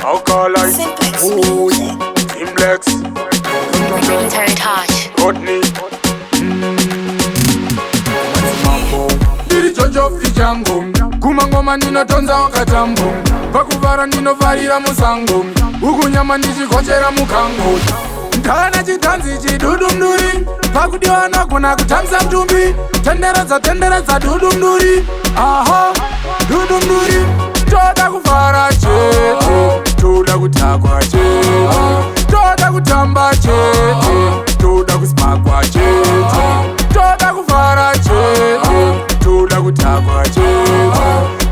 Alkaline, Simplex Wood, Music. Simplex, Military touch. Rodney. Mambo. Ndiri chochofi changu kumangoma ndinotonza wakatambo pakuvara ndinovharira musango uku nyama ndichigochera mukango. Ndana chitanzi chidudumduri pakudiwa nogona kutambisa mutumbi. Tenderedza, tenderedza, dudumduri, aha, dudumduri. Toda kuvhara chete, toda kutakwa chete, toda kutamba chete, toda kusipakwa chete, toda kuvhara chete, toda kutakwa chete,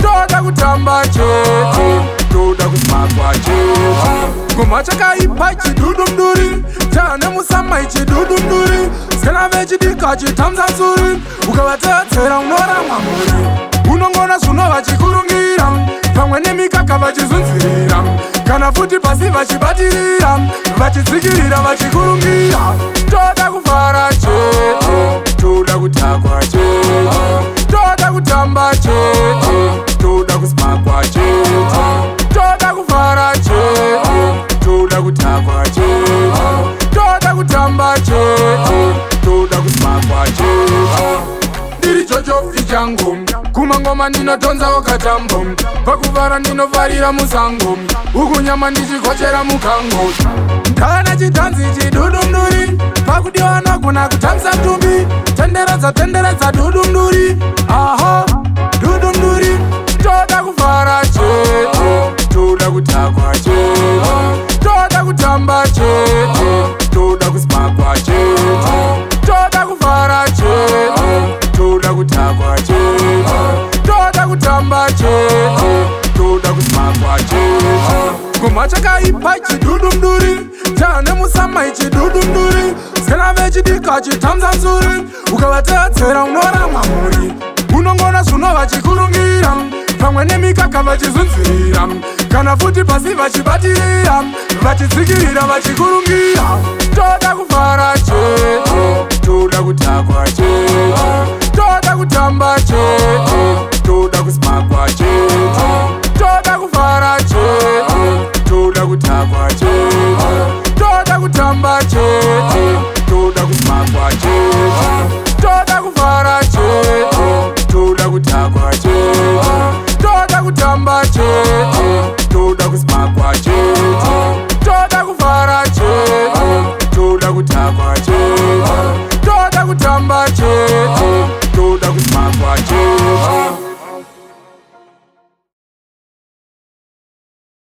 toda kutamba chete, toda kusipakwa chete. Ngoma chakaipa chidudumduri chane musama ichidudumduri. Sikana vechidika chitambisa tsuri, ukavatedzera unoramwa muri. Unongona zvino vachikurungira pamwe nemikaka vachizunzirira, kana futi pasi vachibatirira, vachitsikirira, vachikurungira. Toda kuvhara chete, toda kutakwa chete, toda kutamba chete, toda kusipakwa chete, toda kuvhara chete, toda kutakwa chete, toda kutamba chete, toda kusipakwa chete. Ndiri chochofi changu kumangoma ndinotonza wakatambo pakuvhara ndinovharira musango uku nyama ndichigochera mukango. Ndana chitanzi chidudumduri pakudiwa nogona kutambisa mutumbi. Tenderedza, tenderedza, dudumduri, aha, dudumduri. Toda kuvhara chete, toda kutakwa chete, toda kutamba chete, toda kusipakwa chete, toda kuvhara chete, toda kutakwa chete, toda kutamba chete, toda kusipakwa chete. Ngoma chakaipa chidudumduri chane musama ichidudumduri. Sikana vechidika chitambisa nzuri, ukavatedzera unoramwa muri. Unongona zvino vachikurungira pamwe nemikaka vachizunzirira, kana futi pasi vachibatirira, vachitsikirira, vachikurungira. Toda kuvhara chete, toda kutakwa chete, toda kutamba chete, toda kusipakwa chete, toda kuvhara chete, toda kutakwa.